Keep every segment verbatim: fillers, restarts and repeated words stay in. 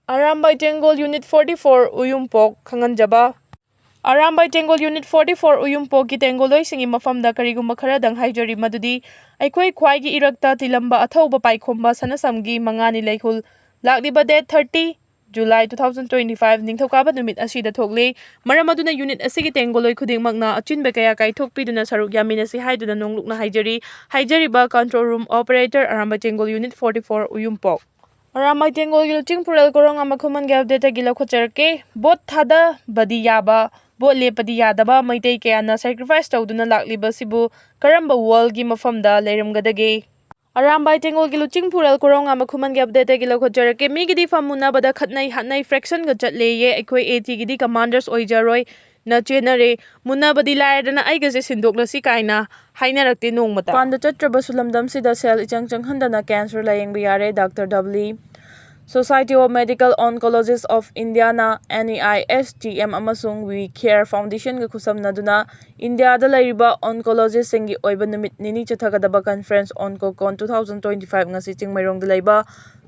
Arambai Tenggol Unit forty four ꯎꯌꯨꯝꯄꯣꯛ ꯈꯪꯍꯟꯖꯕ꯫ Arambai Tenggol Unit forty four ꯎꯌꯨꯝꯄꯣꯛꯀꯤ ꯇꯦꯡꯒꯣꯜꯂꯣꯏꯁꯤꯡꯒꯤ ꯃꯐꯝꯗ ꯀꯔꯤꯒꯨꯝꯕ ꯈꯔꯗꯪ ꯍꯥꯏꯖꯔꯤ, ꯃꯗꯨꯗꯤ ꯑꯩꯈꯣꯏ ꯈ꯭ꯋꯥꯏꯒꯤ ꯏꯔꯛꯇ ꯇꯤꯂꯝꯕ ꯑꯊꯧꯕ ꯄꯥꯏꯈꯣꯝꯕ ꯁꯅꯁꯝꯒꯤ ꯃꯉꯥꯅꯤ ꯂꯩꯍꯨꯜ ꯂꯥꯛꯂꯤꯕ date thirty July two thousand twenty five ꯅꯤꯡꯊꯧꯀꯥꯕ ꯅꯨꯃꯤꯠ ꯑꯁꯤꯗ ꯊꯣꯛꯂꯤ꯫ ꯃꯔꯝ ꯑꯗꯨꯅ unit ꯑꯁꯤꯒꯤ ꯇꯦꯡꯒꯣꯜꯂꯣꯏ ꯈꯨꯗꯤꯡꯃꯛꯅ ꯑꯆꯤꯟꯕ ꯀꯌꯥ ꯀꯥꯏꯊꯣꯛꯄꯤꯗꯨꯅ ꯁꯔꯨꯛ ꯌꯥꯃꯤꯟꯅꯁꯤ ꯍꯥꯏꯗꯨꯅ ꯅꯣꯡꯂꯨꯛꯅ ꯍꯥꯏꯖꯔꯤ꯫ ꯍꯥꯏꯖꯔꯤꯕ control room operator Arambai Tenggol Unit forty four ꯎꯌꯨꯝꯄꯣꯛ꯫ ꯑꯔꯥꯝꯕꯥꯏ ꯇꯦꯡꯒꯣꯜꯒꯤ ꯂꯨꯆꯤꯡ ꯄꯨꯔꯦꯜ ꯀꯣꯔꯧꯉꯥꯟꯕ ꯈꯨꯃꯟꯒꯤ updateꯇꯒꯤ ꯂꯧꯈꯠꯆꯔꯛꯀꯦ꯫ ꯚꯣꯠ ꯊꯥꯗꯕꯗꯤ ꯌꯥꯕ, ꯚꯣꯠ ꯂꯦꯞꯄꯗꯤ ꯌꯥꯗꯕ ꯃꯩꯇꯩ ꯀꯌꯥꯅ sacrifice ꯇꯧꯗꯨꯅ ꯂꯥꯛꯂꯤꯕꯁꯤꯕꯨ ꯀꯔꯝꯕ wallꯒꯤ ꯃꯐꯝꯗ ꯂꯩꯔꯝꯒꯗꯒꯦ? ꯑꯔꯥꯝꯕꯥꯏ ꯇꯦꯡꯒꯣꯜꯒꯤ ꯂꯨꯆꯤꯡ ꯄꯨꯔꯦꯜ ꯀꯣꯔꯧꯉꯥꯟꯕ ꯈꯨꯃꯟꯒꯤ updateꯇꯒꯤ ꯂꯧꯈꯠꯆꯔꯛꯀꯦ꯫ ꯃꯤꯒꯤꯗꯤ ꯐꯝ ꯃꯨꯟꯅꯕꯗ ꯈꯠꯅꯩ, ꯍꯥꯠꯅꯩ, fractionꯒ ꯆꯠꯂꯦꯌꯦ꯫ ꯑꯩꯈꯣꯏ ATꯒꯤꯗꯤ commanders ꯑꯣꯏꯖꯔꯣꯏꯅ ꯆꯦꯟꯅꯔꯦ꯫ ꯃꯨꯟꯅꯕꯗꯤ ꯂꯥꯏꯔꯗꯅ ꯑꯩꯒꯁꯦ ꯁꯤꯟꯗꯣꯛꯂꯁꯤ ꯀꯥꯏꯅ ꯍꯥꯏꯅꯔꯛꯇꯦ ꯅꯣꯡꯃꯇ꯫ ꯃꯄꯥꯟꯗ ꯆꯠꯇ꯭ꯔꯕꯁꯨ ꯂꯝꯗꯝꯁꯤꯗ ꯁꯦꯜ ꯏꯆꯪ ꯆꯪꯍꯟꯗꯅ cancer ꯂꯥꯌꯦꯡꯕ ꯌꯥꯔꯦ ꯗꯥꯛꯇꯔ ꯗꯕꯂꯤ꯫ Society of Medical Oncologists of Indiaꯅ NEISTM ꯑꯃꯁꯨꯡ We Care Foundationꯒ ꯈꯨꯠꯁꯝꯅꯗꯨꯅ ꯏꯟꯗꯤꯌꯥꯗ ꯂꯩꯔꯤꯕ oncologistꯁꯤꯡꯒꯤ ꯑꯣꯏꯕ ꯅꯨꯃꯤꯠ ꯅꯤꯅꯤ ꯆꯠꯊꯒꯗꯕ conference OncoCon two thousand twenty five ꯉꯁꯤ ꯆꯤꯡꯃꯩꯔꯣꯡꯗ ꯂꯩꯕ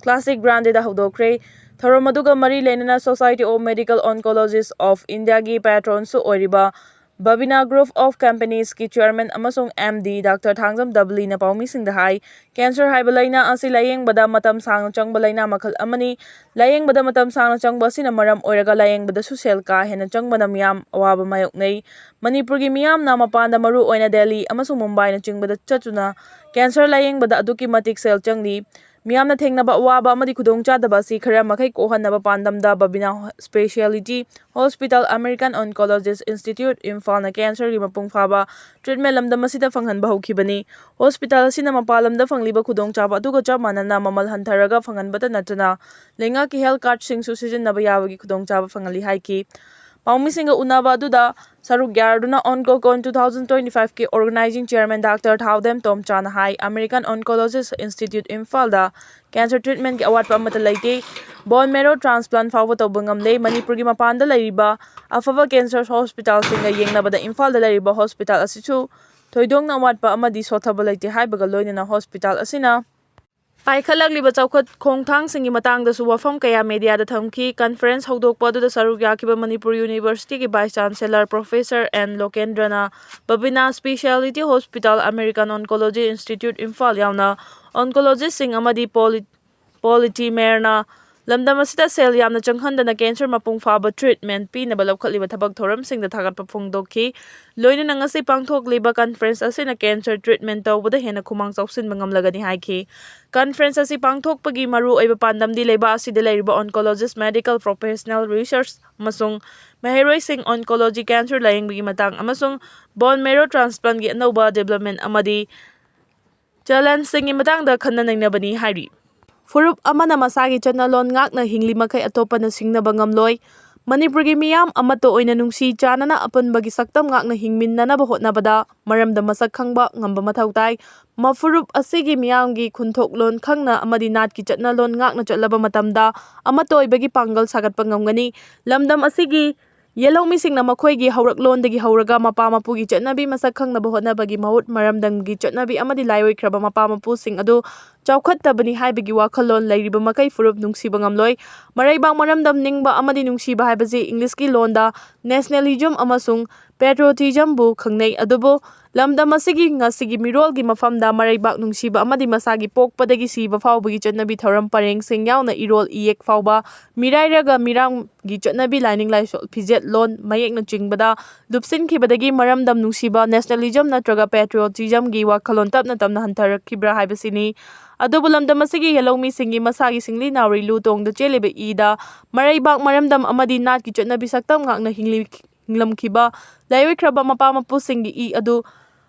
Classic Brandeꯗ ꯍꯧꯗꯣꯛꯈ꯭ꯔꯦ꯫ ꯊꯧꯔꯝ ꯑꯗꯨꯒ ꯃꯔꯤ ꯂꯩꯅꯅ Society of Medical Oncologists of Indiaꯒꯤ patronꯁꯨ ꯑꯣꯏꯔꯤꯕ Babina Group of Companiesꯀꯤ chairman ꯑꯃꯁꯨꯡ MD ꯗꯥꯛꯇꯔ ꯊꯥꯡꯖꯝ ꯗꯕꯂꯤꯅ ꯄꯥꯎꯃꯤꯁꯤꯡꯗ ꯍꯥꯏ, cancer ꯍꯥꯏꯕ ꯂꯥꯏꯅꯥ ꯑꯁꯤ ꯂꯥꯌꯦꯡꯕꯗ ꯃꯇꯝ ꯁꯥꯡꯅ ꯆꯪꯕ ꯂꯥꯏꯅꯥ ꯃꯈꯜ ꯑꯃꯅꯤ꯫ ꯂꯥꯌꯦꯡꯕꯗ ꯃꯇꯝ ꯁꯥꯡꯅ ꯆꯪꯕ ꯑꯁꯤꯅ ꯃꯔꯝ ꯑꯣꯏꯔꯒ ꯂꯥꯌꯦꯡꯕꯗꯁꯨ ꯁꯦꯜ ꯀꯥ ꯍꯦꯟꯅ ꯆꯪꯕꯅ ꯃꯤꯌꯥꯝ ꯑꯋꯥꯕ ꯃꯥꯌꯣꯛꯅꯩ꯫ ꯃꯅꯤꯄꯨꯔꯒꯤ ꯃꯤꯌꯥꯝꯅ ꯃꯄꯥꯟꯗ, ꯃꯔꯨ ꯑꯣꯏꯅ ꯗꯦꯜꯂꯤ ꯑꯃꯁꯨꯡ ꯃꯨꯝꯕꯥꯏꯅꯆꯤꯡꯕꯗ ꯆꯠꯇꯨꯅ cancer ꯂꯥꯌꯦꯡꯕꯗ ꯑꯗꯨꯛꯀꯤ ꯃꯇꯤꯛ ꯁꯦꯜ ꯆꯪꯂꯤ꯫ ꯃꯤꯌꯥꯝꯅ ꯊꯦꯡꯅꯕ ꯑꯋꯥꯕ ꯑꯃꯗꯤ ꯈꯨꯗꯣꯡꯆꯥꯗꯕ ꯑꯁꯤ ꯈꯔ ꯃꯈꯩ ꯀꯣꯛꯍꯟꯅꯕ ꯄꯥꯟꯗꯝꯗ Babina Speciality Hospital, American Oncologist Institute, ꯏꯝꯐꯥꯜꯅ cancerꯒꯤ ꯃꯄꯨꯡ ꯐꯥꯕ treatment ꯂꯝꯗꯝ ꯑꯁꯤꯗ ꯐꯪꯍꯟꯕ ꯍꯧꯈꯤꯕꯅꯤ꯫ Hospital ꯑꯁꯤꯅ ꯃꯄꯥꯟ ꯂꯝꯗ ꯐꯪꯂꯤꯕ ꯈꯨꯗꯣꯡꯆꯥꯕ ꯑꯗꯨꯒ ꯆꯞ ꯃꯥꯟꯅꯅ ꯃꯃꯜ ꯍꯟꯊꯔꯒ ꯐꯪꯍꯟꯕꯇ ꯅꯠꯇꯅ ꯂꯩꯉꯥꯛꯀꯤ health cardꯁꯤꯡꯁꯨ ꯁꯤꯖꯤꯟꯅꯕ ꯌꯥꯕꯒꯤ ꯈꯨꯗꯣꯡꯆꯥꯕ ꯐꯪꯍꯜꯂꯤ ꯍꯥꯏꯈꯤ꯫ ꯄꯥꯎꯃꯤꯁꯤꯡꯒ ꯎꯅꯕ ꯑꯗꯨꯗ ꯁꯔꯨꯛ ꯌꯥꯔꯗꯨꯅ OncoCon two thousand twenty fiveꯀꯤ organizing chairman ꯗꯥꯛꯇꯔ ꯊꯥꯎꯗꯦꯝ ꯇꯣꯝꯆꯥꯅ ꯍꯥꯏ, American Oncologist Institute ꯏꯝꯐꯥꯜꯗ cancer treatmentꯀꯤ ꯑꯋꯥꯠꯄ ꯑꯃꯠꯇ ꯂꯩꯇꯦ꯫ Bone marrow transplant ꯐꯥꯎꯕ ꯇꯧꯕ ꯉꯝꯂꯦ꯫ ꯃꯅꯤꯄꯨꯔꯒꯤ ꯃꯄꯥꯟꯗ ꯂꯩꯔꯤꯕ ꯑꯐꯕ cancer hospitalꯁꯤꯡꯒ ꯌꯦꯡꯅꯕꯗ ꯏꯝꯐꯥꯜꯗ ꯂꯩꯔꯤꯕ hospital ꯑꯁꯤꯁꯨ ꯊꯣꯏꯗꯣꯛꯅ ꯑꯋꯥꯠꯄ ꯑꯃꯗꯤ ꯁꯣꯠꯊꯕ ꯂꯩꯇꯦ ꯍꯥꯏꯕꯒ ꯂꯣꯏꯅꯅ hospital ꯑꯁꯤꯅ ꯄꯥꯏꯈꯠꯂꯛꯂꯤꯕ ꯆꯥꯎꯈꯠ ꯈꯣꯡꯊꯥꯡꯁꯤꯡꯒꯤ ꯃꯇꯥꯡꯗꯁꯨ ꯋꯥꯐꯝ ꯀꯌꯥ ꯃꯦꯗꯤꯌꯥꯗ ꯊꯝꯈꯤ꯫ ꯀꯟꯐꯔꯦꯟꯁ ꯍꯧꯗꯣꯛꯄ ꯑꯗꯨꯗ ꯁꯔꯨꯛ ꯌꯥꯈꯤꯕ ꯃꯅꯤꯄꯨꯔ ꯌꯨꯅꯤꯚꯔꯁꯤꯇꯤꯒꯤ ꯚꯥꯏꯁ ꯆꯥꯟꯁꯦꯂꯔ ꯄ꯭ꯔꯣꯐꯦꯁꯔ ꯑꯦꯟ ꯂꯣꯀꯦꯟꯗ꯭ꯔꯅ Babina speciality hospital, American oncology institute Imphal ꯌꯥꯎꯅ ꯑꯣꯟꯀꯣꯂꯣꯖꯤꯁ꯭ꯠꯁꯤꯡ ꯑꯃꯗꯤ ꯄꯣꯂꯤ-, ꯄꯣꯂꯤꯇꯤꯃꯦꯔꯅ ꯂꯝꯗꯝ ꯑꯁꯤꯗ ꯁꯦꯜ ꯌꯥꯝꯅ ꯆꯪꯍꯟꯗꯅ ꯀꯦꯟꯁꯔ ꯃꯄꯨꯡ ꯐꯥꯕ ꯇ꯭ꯔꯤꯠꯃꯦꯟ ꯄꯤꯅꯕ ꯂꯧꯈꯠꯂꯤꯕ ꯊꯕꯛ ꯊꯧꯔꯝꯁꯤꯡꯗ ꯊꯥꯒꯠꯄ ꯐꯣꯡꯗꯣꯛꯈꯤ꯫ ꯂꯣꯏꯅꯅ ꯉꯁꯤ ꯄꯥꯡꯊꯣꯛꯂꯤꯕ ꯀꯟꯐꯔꯦꯟꯁ ꯑꯁꯤꯅ ꯀꯦꯟꯁꯔ ꯇ꯭ꯔꯤꯠꯃꯦꯟ ꯇꯧꯕꯗ ꯍꯦꯟꯅ ꯈꯨꯃꯥꯡ ꯆꯥꯎꯁꯤꯟꯕ ꯉꯝꯂꯒꯅꯤ ꯍꯥꯏꯈꯤ꯫ ꯀꯟꯐꯔꯦꯟꯁ ꯑꯁꯤ ꯄꯥꯡꯊꯣꯛꯄꯒꯤ ꯃꯔꯨꯑꯣꯏꯕ ꯄꯥꯟꯗꯝꯗꯤ ꯂꯩꯕꯥꯛ ꯑꯁꯤꯗ ꯂꯩꯔꯤꯕ ꯑꯣꯟꯀꯣꯂꯣꯖꯤꯁ꯭ꯠ, ꯃꯦꯗꯤꯀꯦꯜ ꯄ꯭ꯔꯣꯐꯦꯁꯅꯦꯜ, ꯔꯤꯁꯔꯆ ꯑꯃꯁꯨꯡ ꯃꯍꯩꯔꯣꯏꯁꯤꯡ ꯑꯣꯟꯀꯣꯂꯣꯖꯤ, ꯀꯦꯟꯁꯔ ꯂꯥꯌꯦꯡꯕꯒꯤ ꯃꯇꯥꯡ ꯑꯃꯁꯨꯡ ꯕꯣꯟ ꯃꯦꯔꯣ ꯇ꯭ꯔꯥꯟꯁꯄ꯭ꯂꯥꯟꯒꯤ ꯑꯅꯧꯕ ꯗꯤꯕꯦꯂꯞꯃꯦꯟ ꯑꯃꯗꯤ ꯆꯦꯂꯦꯟꯖꯁꯤꯡꯒꯤ ꯃꯇꯥꯡꯗ ꯈꯟꯅ ꯅꯩꯅꯕꯅꯤ ꯍꯥꯏꯔꯤ꯫ ꯐꯨꯔꯨꯞ ꯑꯃꯅ ꯃꯁꯥꯒꯤ ꯆꯠꯅꯂꯣꯟ ꯉꯥꯛꯅ ꯍꯤꯡꯂꯤ ꯃꯈꯩ ꯑꯇꯣꯞꯄꯅ ꯁꯤꯡꯅꯕ ꯉꯝꯂꯣꯏ꯫ ꯃꯅꯤꯄꯨꯔꯒꯤ ꯃꯤꯌꯥꯝ ꯑꯃꯠꯇ ꯑꯣꯏꯅ ꯅꯨꯡꯁꯤ ꯆꯥꯟꯅꯅ ꯑꯄꯨꯟꯕꯒꯤ ꯁꯛꯇꯝ ꯉꯥꯛꯅ ꯍꯤꯡꯃꯤꯟꯅꯅꯕ ꯍꯣꯠꯅꯕꯗ ꯃꯔꯝꯗꯝ ꯃꯁꯛ ꯈꯪꯕ ꯉꯝꯕ ꯃꯊꯧ ꯇꯥꯏ꯫ ꯃꯐꯨꯔꯨꯞ ꯑꯁꯤꯒꯤ ꯃꯤꯌꯥꯝꯒꯤ ꯈꯨꯟꯊꯣꯛꯂꯣꯟ ꯈꯪꯅ ꯑꯃꯗꯤ ꯅꯥꯠꯀꯤ ꯆꯠꯅꯂꯣꯟ ꯉꯥꯛꯅ ꯆꯠꯂꯕ ꯃꯇꯝꯗ ꯑꯃꯠꯇ ꯑꯣꯏꯕꯒꯤ ꯄꯥꯡꯒꯜ ꯁꯥꯒꯠꯄ ꯉꯝꯒꯅꯤ꯫ ꯂꯝꯗꯝ ꯑꯁꯤꯒꯤ ꯌꯦꯜꯍꯧꯃꯤꯁꯤꯡꯅ ꯃꯈꯣꯏꯒꯤ ꯍꯧꯔꯛꯂꯣꯟꯗꯒꯤ ꯍꯧꯔꯒ ꯃꯄꯥ ꯃꯄꯨꯒꯤ ꯆꯠꯅꯕꯤ ꯃꯁꯛ ꯈꯪꯅꯕ ꯍꯣꯠꯅꯕꯒꯤ ꯃꯍꯨꯠ ꯃꯔꯝꯗꯝꯒꯤ ꯆꯠꯅꯕꯤ ꯑꯃꯗꯤ ꯂꯥꯏꯑꯣꯏꯈ꯭ꯔꯕ ꯃꯄꯥ ꯃꯄꯨꯁꯤꯡ ꯑꯗꯨ ꯆꯥꯎꯈꯠꯇꯕꯅꯤ ꯍꯥꯏꯕꯒꯤ ꯋꯥꯈꯜꯂꯣꯟ ꯂꯩꯔꯤꯕ ꯃꯈꯩ ꯐꯨꯔꯨꯞ ꯅꯨꯡꯁꯤꯕ ꯉꯝꯂꯣꯏ꯫ ꯃꯔꯩꯕꯥꯛ ꯃꯔꯝꯗꯝ ꯅꯤꯡꯕ ꯑꯃꯗꯤ ꯅꯨꯡꯁꯤꯕ ꯍꯥꯏꯕꯁꯤ ꯏꯪꯂꯤꯁꯀꯤ ꯂꯣꯟꯗ ꯅꯦꯁꯅꯦꯂꯤꯖꯝ ꯑꯃꯁꯨꯡ ꯄꯦꯇ꯭ꯔꯤꯌꯣꯇꯤꯖꯝꯕꯨ ꯈꯪꯅꯩ꯫ ꯑꯗꯨꯕꯨ ꯂꯝꯗꯝ ꯑꯁꯤꯒꯤ ꯉꯁꯤꯒꯤ ꯃꯤꯔꯣꯜꯒꯤ ꯃꯐꯝꯗ ꯃꯔꯩꯕꯥꯛ ꯅꯨꯡꯁꯤꯕ ꯑꯃꯗꯤ ꯃꯁꯥꯒꯤ ꯄꯣꯛꯄꯗꯒꯤ ꯁꯤꯕ ꯐꯥꯎꯕꯒꯤ ꯆꯠꯅꯕꯤ ꯊꯧꯔꯝ ꯄꯔꯦꯡꯁꯤꯡ ꯌꯥꯎꯅ ꯏꯔꯣꯜ ꯏꯌꯦꯛ ꯐꯥꯎꯕ ꯃꯤꯔꯥꯏꯔꯒ ꯃꯤꯔꯥꯡꯒꯤ ꯆꯠꯅꯕꯤ, ꯂꯥꯏꯅꯤꯡ ꯂꯥꯏꯁꯣꯜ, ꯐꯤꯖꯦꯠꯂꯣꯟ, ꯃꯌꯦꯛꯅꯆꯤꯡꯕꯗ ꯂꯨꯞꯁꯤꯟꯈꯤꯕꯗꯒꯤ ꯃꯔꯝꯗꯝ ꯅꯨꯡꯁꯤꯕ, ꯅꯦꯁꯅꯦꯂꯤꯖꯝ ꯅꯠꯇ꯭ꯔꯒ ꯄꯦꯇ꯭ꯔꯤꯌꯣꯇꯤꯖꯝꯒꯤ ꯋꯥꯈꯜꯂꯣꯟ ꯇꯞꯅ ꯇꯞꯅ ꯍꯟꯊꯔꯛꯈꯤꯕ꯭ꯔꯥ ꯍꯥꯏꯕꯁꯤꯅꯤ꯫ ꯑꯗꯨꯕꯨ ꯂꯝꯗꯝ ꯑꯁꯤꯒꯤ ꯌꯦꯜꯍꯧꯃꯤꯁꯤꯡꯒꯤ ꯃꯁꯥꯒꯤ ꯁꯤꯡꯂꯤ ꯅꯥꯎꯔꯤ ꯂꯨ ꯇꯣꯡꯗ ꯆꯦꯜꯂꯤꯕ ꯏꯗ ꯃꯔꯩꯕꯥꯛ ꯃꯔꯝꯗꯝ ꯑꯃꯗꯤ ꯅꯥꯠꯀꯤ ꯆꯠꯅꯕꯤ ꯁꯛꯇꯝ ꯉꯥꯛꯅ ꯍꯤꯡꯂꯤ-, ꯍꯤꯡꯂꯝꯈꯤꯕ ꯂꯥꯏꯑꯣꯏꯈ꯭ꯔꯕ ꯃꯄꯥ ꯃꯄꯨꯁꯤꯡꯒꯤ ꯏ ꯑꯗꯨ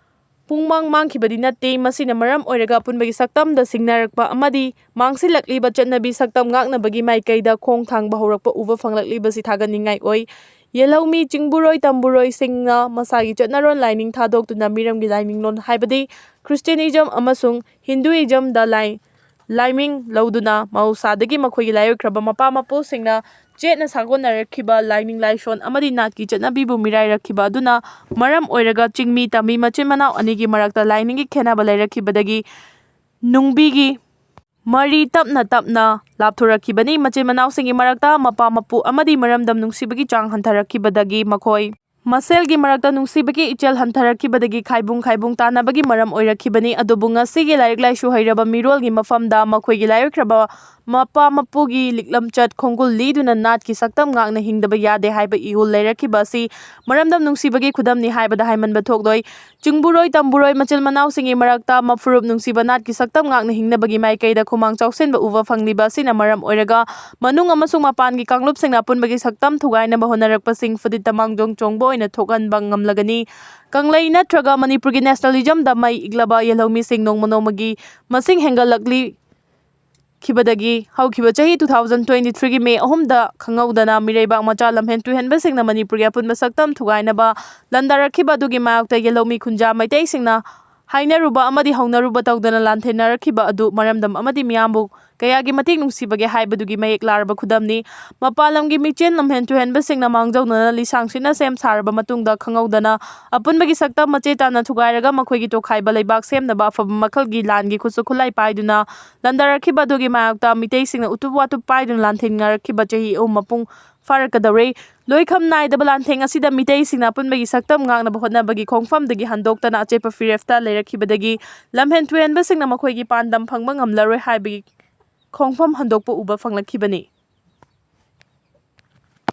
ꯄꯨꯡꯃꯥꯡ ꯃꯥꯡꯈꯤꯕꯗꯤ ꯅꯠꯇꯦ꯫ ꯃꯁꯤꯅ ꯃꯔꯝ ꯑꯣꯏꯔꯒ ꯑꯄꯨꯟꯕꯒꯤ ꯁꯛꯇꯝꯗ ꯁꯤꯡꯅꯔꯛꯄ ꯑꯃꯗꯤ ꯃꯥꯡꯁꯤꯜꯂꯛꯂꯤꯕ ꯆꯠꯅꯕꯤ ꯁꯛꯇꯝ ꯉꯥꯛꯅꯕꯒꯤ ꯃꯥꯏꯀꯩꯗ ꯈꯣꯡ ꯊꯥꯡꯕ ꯍꯧꯔꯛꯄ ꯎꯕ ꯐꯪꯂꯛꯂꯤꯕꯁꯤ ꯊꯥꯒꯠꯅꯤꯡꯉꯥꯏ ꯑꯣꯏ꯫ ꯌꯦꯜꯍꯧꯃꯤ ꯆꯤꯡꯕꯨꯔꯣꯏ ꯇꯝꯕꯨꯔꯣꯏꯁꯤꯡꯅ ꯃꯁꯥꯒꯤ ꯆꯠꯅꯔꯣꯟ ꯂꯥꯏꯅꯤꯡ ꯊꯥꯗꯣꯛꯇꯨꯅ ꯃꯤꯔꯝꯒꯤ ꯂꯥꯏꯅꯤꯡꯂꯣꯟ ꯍꯥꯏꯕꯗꯤ ꯈ꯭ꯔꯤꯁꯇꯤꯌꯥꯅꯤꯖꯝ ꯑꯃꯁꯨꯡ ꯍꯤꯟꯗꯨꯏꯖꯝꯗ ꯂꯥꯏ-, ꯂꯥꯏꯃꯤꯡ ꯂꯧꯗꯨꯅ ꯃꯍꯧꯁꯥꯗꯒꯤ ꯃꯈꯣꯏꯒꯤ ꯂꯥꯏꯑꯣꯏꯈ꯭ꯔꯕ ꯃꯄꯥ ꯃꯄꯨꯁꯤꯡꯅ ꯆꯦꯠꯅ ꯁꯥꯒꯣꯟꯅꯔꯛꯈꯤꯕ ꯂꯥꯏꯅꯤꯡ ꯂꯥꯏꯁꯣꯟ ꯑꯃꯗꯤ ꯅꯥꯠꯀꯤ ꯆꯠꯅꯕꯤꯕꯨ ꯃꯤꯔꯥꯏꯔꯛꯈꯤꯕ ꯑꯗꯨꯅ ꯃꯔꯝ ꯑꯣꯏꯔꯒ ꯆꯤꯡꯃꯤ ꯇꯝꯃꯤ ꯃꯆꯤꯟ ꯃꯅꯥꯎ ꯑꯅꯤꯒꯤ ꯃꯔꯛꯇ ꯂꯥꯏꯅꯤꯡꯒꯤ ꯈꯦꯟꯅꯕ ꯂꯩꯔꯛꯈꯤꯕꯗꯒꯤ ꯅꯨꯡꯕꯤꯒꯤ ꯃꯔꯤ ꯇꯞꯅ ꯇꯞꯅ ꯂꯥꯞꯊꯣꯔꯛꯈꯤꯕꯅꯤ꯫ ꯃꯆꯤꯟ ꯃꯅꯥꯎꯁꯤꯡꯒꯤ ꯃꯔꯛꯇ ꯃꯄꯥ ꯃꯄꯨ ꯑꯃꯗꯤ ꯃꯔꯝꯗꯝ ꯅꯨꯡꯁꯤꯕꯒꯤ ꯆꯥꯡ ꯍꯟꯊꯔꯛꯈꯤꯕꯗꯒꯤ ꯃꯈꯣꯏ ꯃꯁꯦꯜꯒꯤ ꯃꯔꯛꯇ ꯅꯨꯡꯁꯤꯕꯒꯤ ꯏꯆꯦꯜ ꯍꯟꯊꯔꯛꯈꯤꯕꯗꯒꯤ ꯈꯥꯏꯕꯨꯡ ꯈꯥꯏꯕꯨꯡ ꯇꯥꯅꯕꯒꯤ ꯃꯔꯝ ꯑꯣꯏꯔꯛꯈꯤꯕꯅꯤ꯫ ꯑꯗꯨꯕꯨ ꯉꯁꯤꯒꯤ ꯂꯥꯏꯔꯤꯛ ꯂꯥꯏꯁꯨ ꯍꯩꯔꯕ ꯃꯤꯔꯣꯜꯒꯤ ꯃꯐꯝꯗ ꯃꯈꯣꯏꯒꯤ ꯂꯥꯏꯑꯣꯏꯈ꯭ꯔꯕ ꯃꯄꯥ ꯃꯄꯨꯒꯤ ꯂꯤꯛꯂꯝꯆꯠ ꯈꯣꯡꯒꯨꯜ ꯂꯤꯗꯨꯅ ꯅꯥꯠꯀꯤ ꯁꯛꯇꯝ ꯉꯥꯛꯅ ꯍꯤꯡꯗꯕ ꯌꯥꯗꯦ ꯍꯥꯏꯕ ꯏꯍꯨꯜ ꯂꯩꯔꯛꯈꯤꯕ ꯑꯁꯤ ꯃꯔꯝꯗꯝ ꯅꯨꯡꯁꯤꯕꯒꯤ ꯈꯨꯗꯝꯅꯤ ꯍꯥꯏꯕꯗ ꯍꯥꯏꯃꯟꯕ ꯊꯣꯛꯂꯣꯏ꯫ ꯆꯤꯡꯕꯨꯔꯣꯏ ꯇꯝꯕꯨꯔꯣꯏ ꯃꯆꯤꯜ ꯃꯅꯥꯎꯁꯤꯡꯒꯤ ꯃꯔꯛꯇ ꯃꯐꯨꯔꯨꯞ ꯅꯨꯡꯁꯤꯕ ꯅꯥꯠꯀꯤ ꯁꯛꯇꯝ ꯉꯥꯛꯅ ꯍꯤꯡꯅꯕꯒꯤ ꯃꯥꯏꯀꯩꯗ ꯈꯨꯃꯥꯡ ꯆꯥꯎꯁꯤꯟꯕ ꯎꯕ ꯐꯪꯂꯤꯕ ꯑꯁꯤꯅ ꯃꯔꯝ ꯑꯣꯏꯔꯒ ꯃꯅꯨꯡ ꯑꯃꯁꯨꯡ ꯃꯄꯥꯟꯒꯤ ꯀꯥꯡꯂꯨꯞꯁꯤꯡꯅ ꯑꯄꯨꯟꯕꯒꯤ ꯁꯛꯇꯝ ꯊꯨꯒꯥꯏꯅꯕ ꯍꯣꯠꯅꯔꯛꯄꯁꯤꯡ ꯐꯨꯗꯤꯠ ꯇꯃꯥꯡꯖꯣꯡ ꯆꯣꯡꯕ ꯑꯣꯏꯅ ꯊꯣꯛꯍꯟꯕ ꯉꯝꯂꯒꯅꯤ꯫ ꯀꯪꯂꯩ ꯅꯠꯇ꯭ꯔꯒ ꯃꯅꯤꯄꯨꯔꯒꯤ ꯅꯦꯁꯅꯦꯂꯤꯖꯝꯗ ꯃꯩ ꯏꯛꯂꯕ ꯌꯦꯜꯍꯧꯃꯤꯁꯤꯡ ꯅꯣꯡꯃ ꯅꯣꯡꯃꯒꯤ ꯃꯁꯤꯡ ꯍꯦꯟꯒꯠꯂꯛꯂꯤ꯫ ꯈꯤꯕꯗꯒꯤ ꯍꯧꯈꯤꯕ ꯆꯍꯤ two thousand twenty three ꯒꯤ ꯃꯦ ꯑꯍꯨꯝꯗ ꯈꯪꯍꯧꯗꯅ ꯃꯤꯔꯩꯕꯥꯛ ꯃꯆꯥ ꯂꯝꯍꯦꯟ ꯇꯨꯍꯦꯟꯕꯁꯤꯡꯅ ꯃꯅꯤꯄꯨꯔꯒꯤ ꯑꯄꯨꯟꯕ ꯁꯛꯇꯝ ꯊꯨꯒꯥꯏꯅꯕ ꯂꯥꯟꯗꯥꯔꯛꯈꯤꯕ ꯑꯗꯨꯒꯤ ꯃꯥꯌꯣꯛꯇ ꯌꯦꯜꯍꯧꯃꯤ ꯈꯨꯟꯖꯥ ꯃꯩꯇꯩꯁꯤꯡꯅ ꯍꯥꯏꯅꯔꯨꯕ ꯑꯃꯗꯤ ꯍꯧꯅꯔꯨꯕ ꯇꯧꯗꯅ ꯂꯥꯟꯊꯦꯡꯅꯔꯛꯈꯤꯕ ꯑꯗꯨ ꯃꯔꯝꯗꯝ ꯑꯃꯗꯤ ꯃꯤꯌꯥꯝꯕꯨ ꯀꯌꯥꯒꯤ ꯃꯇꯤꯛ ꯅꯨꯡꯁꯤꯕꯒꯦ ꯍꯥꯏꯕꯗꯨꯒꯤ ꯃꯌꯦꯛ ꯂꯥꯔꯕ ꯈꯨꯗꯝꯅꯤ꯫ ꯃꯄꯥꯟ ꯂꯝꯒꯤ ꯃꯤꯆꯦꯟ ꯂꯝꯍꯦꯟ ꯇꯨꯍꯦꯟꯕꯁꯤꯡꯅ ꯃꯥꯡꯖꯧꯅꯅ ꯂꯤꯁꯥꯡ ꯁꯤꯠꯅ ꯁꯦꯝ ꯁꯥꯔꯕ ꯃꯇꯨꯡꯗ ꯈꯪꯍꯧꯗꯅ ꯑꯄꯨꯟꯕꯒꯤ ꯁꯛꯇꯝ ꯃꯆꯦ ꯇꯥꯅ ꯊꯨꯒꯥꯏꯔꯒ ꯃꯈꯣꯏꯒꯤ ꯇꯣꯈꯥꯏꯕ ꯂꯩꯕꯥꯛ ꯁꯦꯝꯅꯕ ꯑꯐꯕ ꯃꯈꯜꯒꯤ ꯂꯥꯟꯒꯤ ꯈꯨꯠꯁꯨ ꯈꯨꯠꯂꯥꯏ ꯄꯥꯏꯗꯨꯅ ꯂꯥꯟꯗꯥꯔꯛꯈꯤꯕ ꯑꯗꯨꯒꯤ ꯃꯥꯌꯣꯛꯇ ꯃꯤꯇꯩꯁꯤꯡꯅ ꯎꯇꯨꯞ ꯋꯥꯇꯨꯞ ꯄꯥꯏꯗꯨꯅ ꯂꯥꯟꯊꯦꯡꯅꯔꯛꯈꯤꯕ ꯆꯍꯤ ꯑꯍꯨꯝ ꯃꯄꯨꯡ ꯐꯥꯔꯛꯀꯗꯧꯔꯦ꯫ ꯂꯣꯏꯈꯝ ꯅꯥꯏꯗꯕ ꯂꯥꯟꯊꯦꯡ ꯑꯁꯤꯗ ꯃꯤꯇꯩꯁꯤꯡꯅ ꯑꯄꯨꯟꯕꯒꯤ ꯁꯛꯇꯝ ꯉꯥꯛꯅꯕ ꯍꯣꯠꯅꯕꯒꯤ ꯈꯣꯡꯐꯝꯗꯒꯤ ꯍꯟꯗꯣꯛꯇꯅ ꯑꯆꯦꯠꯄ ꯐꯤꯔꯦꯞꯇ ꯂꯩꯔꯛꯈꯤꯕꯗꯒꯤ ꯂꯝꯍꯦꯟ ꯇꯨꯍꯦꯟꯕꯁꯤꯡꯅ ꯃꯈꯣꯏꯒꯤ ꯄꯥꯟꯗꯝ ꯐꯪꯕ ꯉꯝꯂꯔꯣꯏ ꯍꯥꯏꯕꯒꯤ ꯈꯣꯡꯐꯝ ꯍꯟꯗꯣꯛꯄ ꯎꯕ ꯐꯪꯂꯛꯈꯤꯕꯅꯤ꯫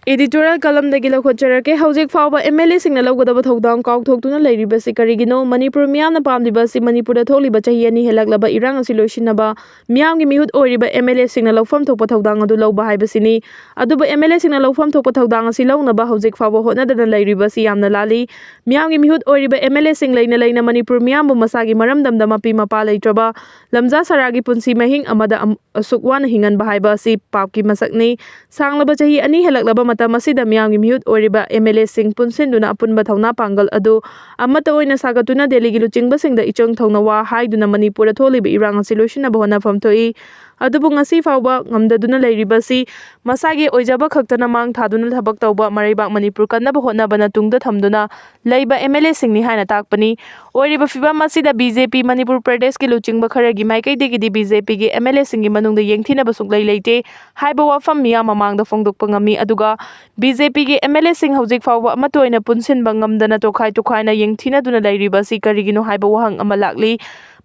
Editorial column ꯗꯒꯤ ꯂꯧꯈꯠꯆꯔꯛꯀꯦ꯫ ꯍꯧꯖꯤꯛ ꯐꯥꯎꯕ M L A ꯁꯤꯡꯅ ꯂꯧꯒꯗꯕ ꯊꯧꯗꯥꯡ ꯀꯥꯎꯊꯣꯛꯇꯨꯅ ꯂꯩꯔꯤꯕꯁꯤ ꯀꯔꯤꯒꯤꯅꯣ? ꯃꯅꯤꯄꯨꯔ ꯃꯤꯌꯥꯝꯅ ꯄꯥꯝꯂꯤꯕ ꯑꯁꯤ ꯃꯅꯤꯄꯨꯔꯗ ꯊꯣꯛꯂꯤꯕ ꯆꯍꯤ ꯑꯅꯤ ꯍꯦꯜꯂꯛꯂꯕ ꯏꯔꯥꯡ ꯑꯁꯤ ꯂꯣꯏꯁꯤꯟꯅꯕ ꯃꯤꯌꯥꯝꯒꯤ ꯃꯤꯍꯨꯠ ꯑꯣꯏꯔꯤꯕ M L A ꯁꯤꯡꯅ ꯂꯧꯐꯝ ꯊꯣꯛꯄ ꯊꯧꯗꯥꯡ ꯑꯗꯨ ꯂꯧꯕ ꯍꯥꯏꯕꯁꯤꯅꯤ꯫ ꯑꯗꯨꯕꯨ M L A ꯁꯤꯡꯅ ꯂꯧꯐꯝ ꯊꯣꯛꯄ ꯊꯧꯗꯥꯡ ꯑꯁꯤ ꯂꯧꯅꯕ ꯍꯧꯖꯤꯛ ꯐꯥꯎꯕ ꯍꯣꯠꯅꯗꯅ ꯂꯩꯔꯤꯕ ꯑꯁꯤ ꯌꯥꯝꯅ ꯂꯥꯜꯂꯤ꯫ ꯃꯤꯌꯥꯝꯒꯤ ꯃꯤꯍꯨꯠ ꯑꯣꯏꯔꯤꯕ M L A ꯁꯤꯡ ꯂꯩꯅ ꯂꯩꯅ ꯃꯅꯤꯄꯨꯔ ꯃꯤꯌꯥꯝꯕꯨ ꯃꯁꯥꯒꯤ ꯃꯔꯝꯗꯝꯗ ꯃꯄꯤ ꯃꯄꯥ ꯂꯩꯇ꯭ꯔꯕ ꯂꯝꯖꯥ ꯁꯔꯥꯒꯤ ꯄꯨꯟꯁꯤ ꯃꯍꯤꯡ ꯑꯃꯗ ꯑꯝ-, ꯑꯁꯨꯛ ꯋꯥꯅ ꯍꯤꯡꯍꯟꯕ ꯍꯥꯏꯕ ꯑꯁꯤ ꯄꯥꯞꯀꯤ ꯃꯁꯛꯅꯤ꯫ ꯁꯥꯡꯂꯕ ꯆꯍꯤ ꯑꯅꯤ ꯍꯦꯜꯂꯛꯂꯕ ꯃꯇꯝ ꯑꯁꯤꯗ ꯃꯤꯌꯥꯝꯒꯤ ꯃꯤꯍꯨꯠ ꯑꯣꯏꯔꯤꯕ M L A ꯁꯤꯡ ꯄꯨꯟꯁꯤꯟꯗꯨꯅ ꯑꯄꯨꯟꯕ ꯊꯧꯅꯥ ꯄꯥꯡꯒꯜ ꯑꯗꯨ ꯑꯃꯠꯇ ꯑꯣꯏꯅ ꯁꯥꯒꯠꯇꯨꯅ ꯗꯦꯜꯂꯤꯒꯤ ꯂꯨꯆꯤꯡꯕꯁꯤꯡꯗ ꯏꯆꯪ ꯊꯧꯅ ꯋꯥ ꯍꯥꯏꯗꯨꯅ ꯃꯅꯤꯄꯨꯔꯗ ꯊꯣꯛꯂꯤꯕ ꯏꯔꯥꯡ ꯑꯁꯤ ꯂꯣꯏꯁꯤꯟꯅꯕ ꯍꯣꯠꯅꯐꯝ ꯊꯣꯛꯏ꯫ ꯑꯗꯨꯕꯨ ꯉꯁꯤ ꯐꯥꯎꯕ ꯉꯝꯗꯗꯨꯅ ꯂꯩꯔꯤꯕꯁꯤ ꯃꯁꯥꯒꯤ ꯑꯣꯏꯖꯕ ꯈꯛꯇꯅ ꯃꯥꯡ ꯊꯥꯗꯨꯅ ꯊꯕꯛ ꯇꯧꯕ, ꯃꯔꯩꯕꯥꯛ ꯃꯅꯤꯄꯨꯔ ꯀꯟꯅꯕ ꯍꯣꯠꯅꯕꯅ ꯇꯨꯡꯗ ꯊꯝꯗꯨꯅ ꯂꯩꯕ MLAꯁꯤꯡꯅꯤ ꯍꯥꯏꯅ ꯇꯥꯛꯄꯅꯤ꯫ ꯑꯣꯏꯔꯤꯕ ꯐꯤꯚꯝ ꯑꯁꯤꯗ BJP ꯃꯅꯤꯄꯨꯔ ꯄ꯭ꯔꯗꯦꯁꯀꯤ ꯂꯨꯆꯤꯡꯕ ꯈꯔꯒꯤ ꯃꯥꯏꯀꯩꯗꯒꯤꯗꯤ BJPꯒꯤ MLAꯁꯤꯡꯒꯤ ꯃꯅꯨꯡꯗ ꯌꯦꯡꯊꯤꯅꯕ ꯁꯨꯛꯂꯩ ꯂꯩꯇꯦ ꯍꯥꯏꯕ ꯋꯥꯐꯝ ꯃꯤꯌꯥꯝ ꯃꯃꯥꯡꯗ ꯐꯣꯡꯗꯣꯛꯄ ꯉꯝꯃꯤ꯫ ꯑꯗꯨꯒ BJPꯒꯤ MLAꯁꯤꯡ ꯍꯧꯖꯤꯛ ꯐꯥꯎꯕ ꯑꯃꯠꯇ ꯑꯣꯏꯅ ꯄꯨꯟꯁꯤꯟꯕ ꯉꯝꯗꯅ ꯇꯣꯈꯥꯏ ꯇꯣꯈꯥꯏꯅ ꯌꯦꯡꯊꯤꯅꯗꯨꯅ ꯂꯩꯔꯤꯕ ꯑꯁꯤ ꯀꯔꯤꯒꯤꯅꯣ ꯍꯥꯏꯕ ꯋꯥꯍꯪ ꯑꯃ ꯂꯥꯛꯂꯤ꯫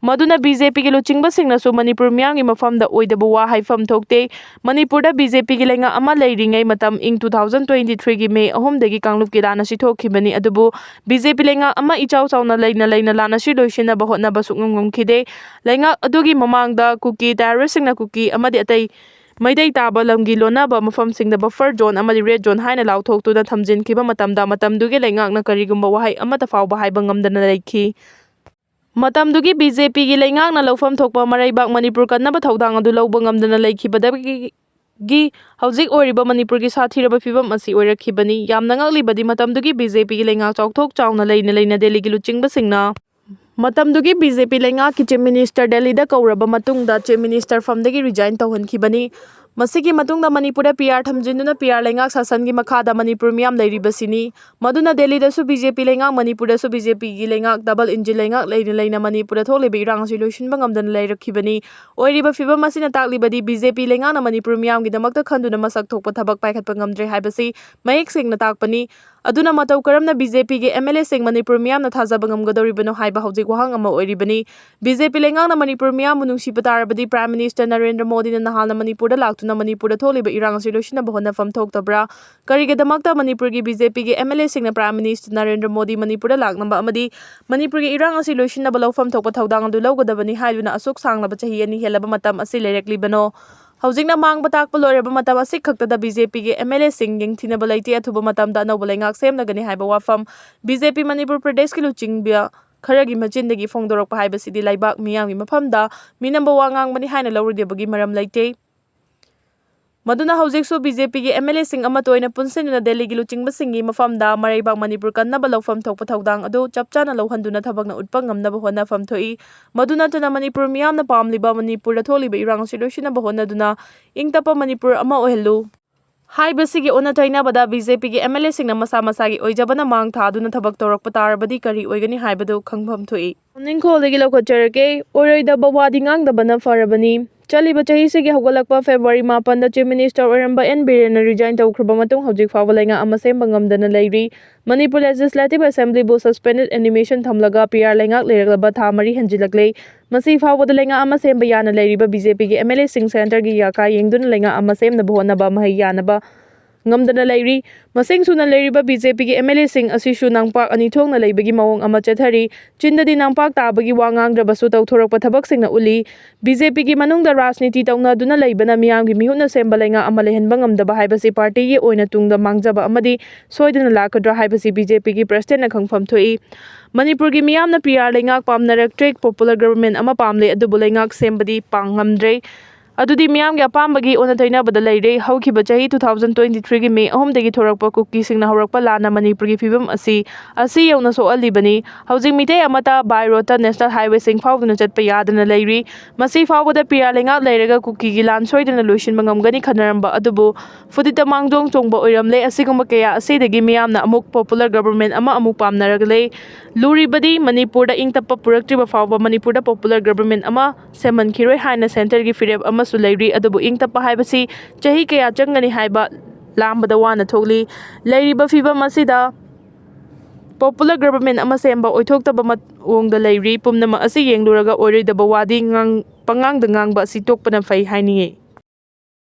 ꯃꯗꯨꯅ BJPꯒꯤ ꯂꯨꯆꯤꯡꯕꯁꯤꯡꯅꯁꯨ ꯃꯅꯤꯄꯨꯔ ꯃꯤꯌꯥꯝꯒꯤ ꯃꯐꯝꯗ ꯑꯣꯏꯗꯕ ꯋꯥ ꯍꯥꯏꯐꯝ ꯊꯣꯛꯇꯦ꯫ ꯃꯅꯤꯄꯨꯔꯗ BJPꯒꯤ ꯂꯩꯉꯥꯛ ꯑꯃ ꯂꯩꯔꯤꯉꯩ ꯃꯇꯝ ꯏꯪ two thousand twenty threeꯒꯤ May ꯑꯍꯨꯝꯗꯒꯤ ꯀꯥꯡꯂꯨꯞꯀꯤ ꯂꯥꯟ ꯑꯁꯤ ꯊꯣꯛꯈꯤꯕꯅꯤ꯫ ꯑꯗꯨꯕꯨ BJP ꯂꯩꯉꯥꯛ ꯑꯃ ꯏꯆꯥꯎ ꯆꯥꯎꯅ ꯂꯩꯅ ꯂꯩꯅ ꯂꯥꯟ ꯑꯁꯤ ꯂꯣꯏꯁꯤꯟꯅꯕ ꯍꯣꯠꯅꯕ ꯁꯨꯛꯉꯝ ꯉꯝꯈꯤꯗꯦ꯫ ꯂꯩꯉꯥꯛ ꯑꯗꯨꯒꯤ ꯃꯃꯥꯡꯗ ꯀꯨꯀꯤ terroristꯁꯤꯡꯅ ꯀꯨꯀꯤ ꯑꯃꯗꯤ ꯑꯇꯩ ꯃꯩꯇꯩ ꯇꯥꯕ ꯂꯝꯒꯤ ꯂꯣꯟꯅꯕ ꯃꯐꯝꯁꯤꯡꯗ buffer zone ꯑꯃꯗꯤ red zone ꯍꯥꯏꯅ ꯂꯥꯎꯊꯣꯛꯇꯨꯅ ꯊꯝꯖꯤꯟꯈꯤꯕ ꯃꯇꯝꯗ, ꯃꯇꯝꯗꯨꯒꯤ ꯂꯩꯉꯥꯛꯅ ꯀꯔꯤꯒꯨꯝꯕ ꯋꯥꯍꯩ ꯑꯃꯠꯇ ꯐꯥꯎꯕ ꯍꯥꯏꯕ ꯉꯝꯗꯅ ꯂꯩꯈꯤ꯫ ꯃꯇꯝꯗꯨꯒꯤ BJPꯒꯤ ꯂꯩꯉꯥꯛꯅ ꯂꯧꯐꯝ ꯊꯣꯛꯄ ꯃꯔꯩꯕꯥꯛ ꯃꯅꯤꯄꯨꯔ ꯀꯟꯅꯕ ꯊꯧꯗꯥꯡ ꯑꯗꯨ ꯂꯧꯕ ꯉꯝꯗꯅ ꯂꯩꯈꯤꯕꯗꯒꯤ ꯍꯧꯖꯤꯛ ꯑꯣꯏꯔꯤꯕ ꯃꯅꯤꯄꯨꯔꯒꯤ ꯁꯥꯊꯤꯔꯕ ꯐꯤꯚꯝ ꯑꯁꯤ ꯑꯣꯏꯔꯛꯈꯤꯕꯅꯤ꯫ ꯌꯥꯝꯅ ꯉꯛꯂꯤꯕꯗꯤ ꯃꯇꯝꯗꯨꯒꯤ BJPꯒꯤ ꯂꯩꯉꯥꯛ ꯆꯥꯎꯊꯣꯛ ꯆꯥꯎꯅ ꯂꯩꯅ ꯂꯩꯅ ꯗꯦꯜꯂꯤꯒꯤ ꯂꯨꯆꯤꯡꯕꯁꯤꯡꯅ ꯃꯇꯝꯗꯨꯒꯤ BJP ꯂꯩꯉꯥꯛꯀꯤ Chief Minister ꯗꯦꯜꯂꯤꯗ ꯀꯧꯔꯕ ꯃꯇꯨꯡꯗ Chief Minister ꯐꯝꯗꯒꯤ resign ꯇꯧꯍꯟꯈꯤꯕꯅꯤ꯫ ꯃꯁꯤꯒꯤ ꯃꯇꯨꯡꯗ ꯃꯅꯤꯄꯨꯔꯗ PR ꯊꯝꯖꯤꯟꯗꯨꯅ PR ꯂꯩꯉꯥꯛ ꯁꯥꯁꯟꯒꯤ ꯃꯈꯥꯗ ꯃꯅꯤꯄꯨꯔ ꯃꯤꯌꯥꯝ ꯂꯩꯔꯤꯕꯁꯤꯅꯤ꯫ ꯃꯗꯨꯅ ꯗꯦꯜꯂꯤꯗꯁꯨ BJP ꯂꯩꯉꯥꯛ, ꯃꯅꯤꯄꯨꯔꯗꯁꯨ BJPꯒꯤ ꯂꯩꯉꯥꯛ, double engine ꯂꯩꯉꯥꯛ ꯂꯩꯅ ꯂꯩꯅ ꯃꯅꯤꯄꯨꯔꯗ ꯊꯣꯛꯂꯤꯕ ꯏꯔꯥꯡ ꯑꯁꯤ ꯂꯣꯏꯁꯤꯟꯕ ꯉꯝꯗꯅ ꯂꯩꯔꯛꯈꯤꯕꯅꯤ꯫ ꯑꯣꯏꯔꯤꯕ ꯐꯤꯚꯝ ꯑꯁꯤꯅ ꯇꯥꯛꯂꯤꯕꯗꯤ BJP ꯂꯩꯉꯥꯛꯅ ꯃꯅꯤꯄꯨꯔ ꯃꯤꯌꯥꯝꯒꯤꯗꯃꯛꯇ ꯈꯟꯗꯨꯅ ꯃꯁꯛ ꯊꯣꯛꯄ ꯊꯕꯛ ꯄꯥꯏꯈꯠꯄ ꯉꯝꯗ꯭ꯔꯦ ꯍꯥꯏꯕꯁꯤ ꯃꯌꯦꯛ ꯁꯦꯡꯅ ꯇꯥꯛꯄꯅꯤ꯫ ꯑꯗꯨꯅ ꯃꯇꯧ ꯀꯔꯝꯅ BJPꯒꯤ MLAꯁꯤꯡ ꯃꯅꯤꯄꯨꯔ ꯃꯤꯌꯥꯝꯅ ꯊꯥꯖꯕ ꯉꯝꯒꯗꯧꯔꯤꯕꯅꯣ ꯍꯥꯏꯕ ꯍꯧꯖꯤꯛ ꯋꯥꯍꯪ ꯑꯃ ꯑꯣꯏꯔꯤꯕꯅꯤ꯫ BJP ꯂꯩꯉꯥꯛꯅ ꯃꯅꯤꯄꯨꯔ ꯃꯤꯌꯥꯝꯕꯨ ꯅꯨꯡꯁꯤꯕ ꯇꯥꯔꯕꯗꯤ Prime Minister ꯅꯔꯦꯟꯗ꯭ꯔ ꯃꯣꯗꯤꯅ ꯅꯍꯥꯟꯅ ꯃꯅꯤꯄꯨꯔꯗ ꯂꯥꯛꯇꯨꯅ ꯃꯅꯤꯄꯨꯔꯗ ꯊꯣꯛꯂꯤꯕ ꯏꯔꯥꯡ ꯑꯁꯤ ꯂꯣꯏꯁꯤꯟꯅꯕ ꯍꯣꯠꯅꯐꯝ ꯊꯣꯛꯇꯕ꯭ꯔꯥ? ꯀꯔꯤꯒꯤꯗꯃꯛꯇ ꯃꯅꯤꯄꯨꯔꯒꯤ BJPꯒꯤ MLAꯁꯤꯡꯅ Prime Minister ꯅꯔꯦꯟꯗ꯭ꯔ ꯃꯣꯗꯤ ꯃꯅꯤꯄꯨꯔꯗ ꯂꯥꯛꯅꯕ ꯑꯃꯗꯤ ꯃꯅꯤꯄꯨꯔꯒꯤ ꯏꯔꯥꯡ ꯑꯁꯤ ꯂꯣꯏꯁꯤꯟꯅꯕ ꯂꯧꯐꯝ ꯊꯣꯛꯄ ꯊꯧꯗꯥꯡ ꯑꯗꯨ ꯂꯧꯒꯗꯕꯅꯤ ꯍꯥꯏꯗꯨꯅ ꯑꯁꯨꯛ ꯁꯥꯡꯂꯕ ꯆꯍꯤ ꯑꯅꯤ ꯍꯦꯜꯂꯕ ꯃꯇꯝ ꯑꯁꯤ ꯂꯩꯔꯛꯂꯤꯕꯅꯣ? ꯍꯧꯖꯤꯛꯅ ꯃꯥꯡꯕ ꯇꯥꯛꯄ ꯂꯣꯏꯔꯕ ꯃꯇꯝ ꯑꯁꯤ ꯈꯛꯇꯗ BJPꯒꯤ MLAꯁꯤꯡ ꯌꯦꯡꯊꯤꯅꯕ ꯂꯩꯇꯦ꯫ ꯑꯊꯨꯕ ꯃꯇꯝꯗ ꯑꯅꯧꯕ ꯂꯩꯉꯥꯛ ꯁꯦꯝꯂꯒꯅꯤ ꯍꯥꯏꯕ ꯋꯥꯐꯝ BJP ꯃꯅꯤꯄꯨꯔ ꯄ꯭ꯔꯗꯦꯁꯀꯤ ꯂꯨꯆꯤꯡꯕ ꯈꯔꯒꯤ ꯃꯆꯤꯟꯗꯒꯤ ꯐꯣꯡꯗꯣꯔꯛꯄ ꯍꯥꯏꯕꯁꯤꯗꯤ ꯂꯩꯕꯥꯛ ꯃꯤꯌꯥꯝꯒꯤ ꯃꯐꯝꯗ ꯃꯤꯅꯝꯕ ꯋꯥ ꯉꯥꯡꯕꯅꯤ ꯍꯥꯏꯅ ꯂꯧꯔꯣꯏꯗꯕꯒꯤ ꯃꯔꯝ ꯂꯩꯇꯦ꯫ ꯃꯗꯨꯅ ꯍꯧꯖꯤꯛꯁꯨ ꯕꯤ ꯖꯦ ꯄꯤꯒꯤ ꯑꯦꯝ ꯑꯦꯜ ꯑꯦꯁꯤꯡ ꯑꯃꯠꯇ ꯑꯣꯏꯅ ꯄꯨꯟꯁꯤꯟꯗꯨꯅ ꯗꯦꯜꯂꯤꯒꯤ ꯂꯨꯆꯤꯡꯕꯁꯤꯡꯒꯤ ꯃꯐꯝꯗ ꯃꯔꯩꯕꯥꯛ ꯃꯅꯤꯄꯨꯔ ꯀꯟꯅꯕ ꯂꯧꯐꯝ ꯊꯣꯛꯄ ꯊꯧꯗꯥꯡ ꯑꯗꯨ ꯆꯞ ꯆꯥꯅ ꯂꯧꯍꯟꯗꯨꯅ ꯊꯕꯛꯅ ꯎꯠꯄ ꯉꯝꯅꯕ ꯍꯣꯠꯅꯐꯝ ꯊꯣꯛꯏ꯫ ꯃꯗꯨ ꯅꯠꯇꯅ ꯃꯅꯤꯄꯨꯔ ꯃꯤꯌꯥꯝꯅ ꯄꯥꯝꯂꯤꯕ ꯃꯅꯤꯄꯨꯔꯗ ꯊꯣꯛꯂꯤꯕ ꯏꯔꯥꯡ ꯑꯁꯤ ꯂꯣꯏꯁꯤꯟꯅꯕ ꯍꯣꯠꯅꯗꯨꯅ ꯏꯪ ꯇꯞꯄ ꯃꯅꯤꯄꯨꯔ ꯑꯃ ꯑꯣꯏꯍꯜꯂꯨ ꯍꯥꯏꯕꯁꯤꯒꯤ ꯑꯣꯟꯅ ꯇꯩꯅꯕꯗ ꯕꯤ ꯖꯦ ꯄꯤꯒꯤ ꯑꯦꯝ ꯑꯦꯜ ꯑꯦꯁꯤꯡꯅ ꯃꯁꯥ ꯃꯁꯥꯒꯤ ꯑꯣꯏꯖꯕꯅ ꯃꯥꯡ ꯊꯥꯗꯨꯅ ꯊꯕꯛ ꯇꯧꯔꯛꯄ ꯇꯥꯔꯕꯗꯤ ꯀꯔꯤ ꯑꯣꯏꯒꯅꯤ ꯍꯥꯏꯕꯗꯨ ꯈꯪꯐꯝ ꯊꯣꯛꯏ꯫ ꯅꯤꯡꯈꯣꯜꯗꯒꯤ ꯂꯧꯈꯠꯆꯔꯛꯀꯦ꯫ ꯑꯣꯏꯔꯣꯏꯗꯕ ꯋꯥꯗꯤ ꯉꯥꯡꯗꯕꯅ ꯐꯔꯕꯅꯤ꯫ ꯆꯠꯂꯤꯕ ꯆꯍꯤꯁꯤꯒꯤ ꯍꯧꯒꯠꯂꯛꯄ ꯐꯦꯕ꯭ꯔꯨꯋꯥꯔꯤ ꯃꯥꯄꯟꯗ Chief Minister ꯑꯣꯏꯔꯝꯕ ꯑꯦꯟ ꯕꯤꯔꯦꯟꯅ resign ꯇꯧꯈ꯭ꯔꯕ ꯃꯇꯨꯡ ꯍꯧꯖꯤꯛ ꯐꯥꯎꯕ ꯂꯩꯉꯥꯛ ꯑꯃ ꯁꯦꯝꯕ ꯉꯝꯗꯅ ꯂꯩꯔꯤ꯫ ꯃꯅꯤꯄꯨꯔ Legislative Assemblyꯕꯨ suspended animation ꯊꯝꯂꯒ ꯄꯤ ꯑꯥꯔ ꯂꯩꯉꯥꯛ ꯂꯩꯔꯛꯂꯕ ꯊꯥ ꯃꯔꯤ ꯍꯦꯟꯖꯤꯜꯂꯛꯂꯦ꯫ ꯃꯁꯤ ꯐꯥꯎꯕꯗ ꯂꯩꯉꯥꯛ ꯑꯃ ꯁꯦꯝꯕ ꯌꯥꯅ ꯂꯩꯔꯤꯕ ꯕꯤ ꯖꯦ ꯄꯤꯒꯤ ꯑꯦꯝ ꯑꯦꯜ ꯑꯦꯁꯤꯡ centreꯒꯤ ꯌꯥꯀꯥ ꯌꯦꯡꯗꯨꯅ ꯂꯩꯉꯥꯛ ꯑꯃ ꯁꯦꯝꯅꯕ ꯍꯣꯠꯅꯕ ꯃꯍꯩ ꯌꯥꯅꯕ ꯉꯝꯗꯅ ꯂꯩꯔꯤ꯫ ꯃꯁꯤꯡ ꯁꯨꯅ ꯂꯩꯔꯤꯕ ꯕꯤ ꯖꯦ ꯄꯤꯒꯤ ꯑꯦꯝ ꯑꯦꯜ ꯑꯦꯁꯤꯡ ꯑꯁꯤꯁꯨ ꯅꯝꯄꯥꯛ ꯑꯅꯤ ꯊꯣꯛꯅ ꯂꯩꯕꯒꯤ ꯃꯑꯣꯡ ꯑꯃ ꯆꯠꯊꯔꯤ꯫ ꯆꯤꯟꯗꯗꯤ ꯅꯝꯄꯥꯛ ꯇꯥꯕꯒꯤ ꯋꯥ ꯉꯥꯡꯗ꯭ꯔꯕꯁꯨ ꯇꯧꯊꯣꯔꯛꯄ ꯊꯕꯛꯁꯤꯡꯅ ꯎꯠꯂꯤ꯫ ꯕꯤ ꯖꯦ ꯄꯤꯒꯤ ꯃꯅꯨꯡꯗ ꯔꯥꯖꯅꯤꯇꯤ ꯇꯧꯅꯗꯨꯅ ꯂꯩꯕꯅ ꯃꯤꯌꯥꯝꯒꯤ ꯃꯤꯍꯨꯠꯅ ꯁꯦꯝꯕ ꯂꯩꯉꯥꯛ ꯑꯃ ꯂꯩꯍꯟꯕ ꯉꯝꯗꯕ ꯍꯥꯏꯕꯁꯤ partyꯒꯤ ꯑꯣꯏꯅ ꯇꯨꯡꯗ ꯃꯥꯡꯖꯕ ꯑꯃꯗꯤ ꯁꯣꯏꯗꯅ ꯂꯥꯛꯀꯗ꯭ꯔꯥ ꯍꯥꯏꯕꯁꯤ ꯕꯤ ꯖꯦ ꯄꯤꯒꯤ presidentꯅ ꯈꯪꯐꯝ ꯊꯣꯛꯏ꯫ ꯃꯅꯤꯄꯨꯔꯒꯤ ꯃꯤꯌꯥꯝꯅ ꯄꯤ ꯑꯥꯔ ꯂꯩꯉꯥꯛ ꯄꯥꯝꯅꯔꯛꯇ꯭ꯔꯦ, popular government ꯑꯃ ꯄꯥꯝꯂꯦ, ꯑꯗꯨꯕꯨ ꯂꯩꯉꯥꯛ ꯁꯦꯝꯕꯗꯤ ꯄꯥꯡ ꯉꯝꯗ꯭ꯔꯦ꯫ ꯑꯗꯨꯗꯤ ꯃꯤꯌꯥꯝꯒꯤ ꯑꯄꯥꯝꯕꯒꯤ ꯑꯣꯟꯅ ꯇꯩꯅꯕꯗ ꯂꯩꯔꯦ꯫ ꯍꯧꯈꯤꯕ ꯆꯍꯤ two thousand twenty threeꯒꯤ ꯃꯦ ꯑꯍꯨꯝꯗꯒꯤ ꯊꯣꯔꯛꯄ ꯀꯨꯀꯤꯁꯤꯡꯅ ꯍꯧꯔꯛꯄ ꯂꯥꯟꯅ ꯃꯅꯤꯄꯨꯔꯒꯤ ꯐꯤꯕꯝ ꯑꯁꯤ ꯑꯁꯤ ꯌꯧꯅ ꯁꯣꯛꯍꯜꯂꯤꯕꯅꯤ꯫ ꯍꯧꯖꯤꯛ ꯃꯤꯇꯩ ꯑꯃꯠꯇ by roadꯇ national highwayꯁꯤꯡ ꯐꯥꯎꯗꯨꯅ ꯆꯠꯄ ꯌꯥꯗꯅ ꯂꯩꯔꯤ꯫ ꯃꯁꯤ ꯐꯥꯎꯕꯗ ꯄꯤ ꯑꯥꯔ ꯂꯩꯉꯥꯛ ꯂꯩꯔꯒ ꯀꯨꯀꯤꯒꯤ ꯂꯥꯟ ꯁꯣꯏꯗꯅ ꯂꯣꯏꯁꯤꯟꯕ ꯉꯝꯒꯅꯤ ꯈꯟꯅꯔꯝꯕ ꯑꯗꯨꯕꯨ ꯐꯨꯗꯤꯠꯇ ꯃꯥꯡꯖꯣꯡ ꯆꯣꯡꯕ ꯑꯣꯏꯔꯝꯂꯦ꯫ ꯑꯁꯤꯒꯨꯝꯕ ꯀꯌꯥ ꯑꯁꯤꯗꯒꯤ ꯃꯤꯌꯥꯝꯅ ꯑꯃꯨꯛ popular government ꯑꯃ ꯑꯃꯨꯛ ꯄꯥꯝꯅꯔꯒ ꯂꯩ꯫ ꯂꯨꯔꯤꯕꯗꯤ ꯃꯅꯤꯄꯨꯔꯗ ꯏꯪ ꯇꯞꯄ ꯄꯨꯔꯛꯇ꯭ꯔꯤꯕ ꯐꯥꯎꯕ ꯃꯅꯤꯄꯨꯔꯗ popular government ꯑꯃ ꯁꯦꯝꯍꯟꯈꯤꯔꯣꯏ ꯍꯥꯏꯅ centreꯒꯤ ꯐꯤꯔꯦꯞ ꯑꯃꯁꯨ ꯂꯩꯔꯤ꯫ ꯑꯗꯨꯕꯨ ꯏꯪ ꯇꯞꯄ ꯍꯥꯏꯕꯁꯤ ꯆꯍꯤ ꯀꯌꯥ ꯆꯪꯒꯅꯤ ꯍꯥꯏꯕ ꯂꯥꯝꯕꯗ ꯋꯥꯅ ꯊꯣꯛꯂꯤ꯫ ꯂꯩꯔꯤꯕ ꯐꯤꯕꯝ ꯑꯁꯤꯗ popular government ꯑꯃ ꯁꯦꯝꯕ ꯑꯣꯏꯊꯣꯛꯇꯕ ꯃꯑꯣꯡꯗ ꯂꯩꯔꯤ꯫ ꯄꯨꯝꯅꯃꯛ ꯑꯁꯤ ꯌꯦꯡꯂꯨꯔꯒ ꯑꯣꯏꯔꯣꯏꯗꯕ ꯋꯥꯗꯤ ꯉꯥꯡ-, ꯄꯉꯥꯡꯗ ꯉꯥꯡꯕ ꯑꯁꯤ ꯇꯣꯛꯄꯅ ꯐꯩ ꯍꯥꯏꯅꯤꯡꯏ꯫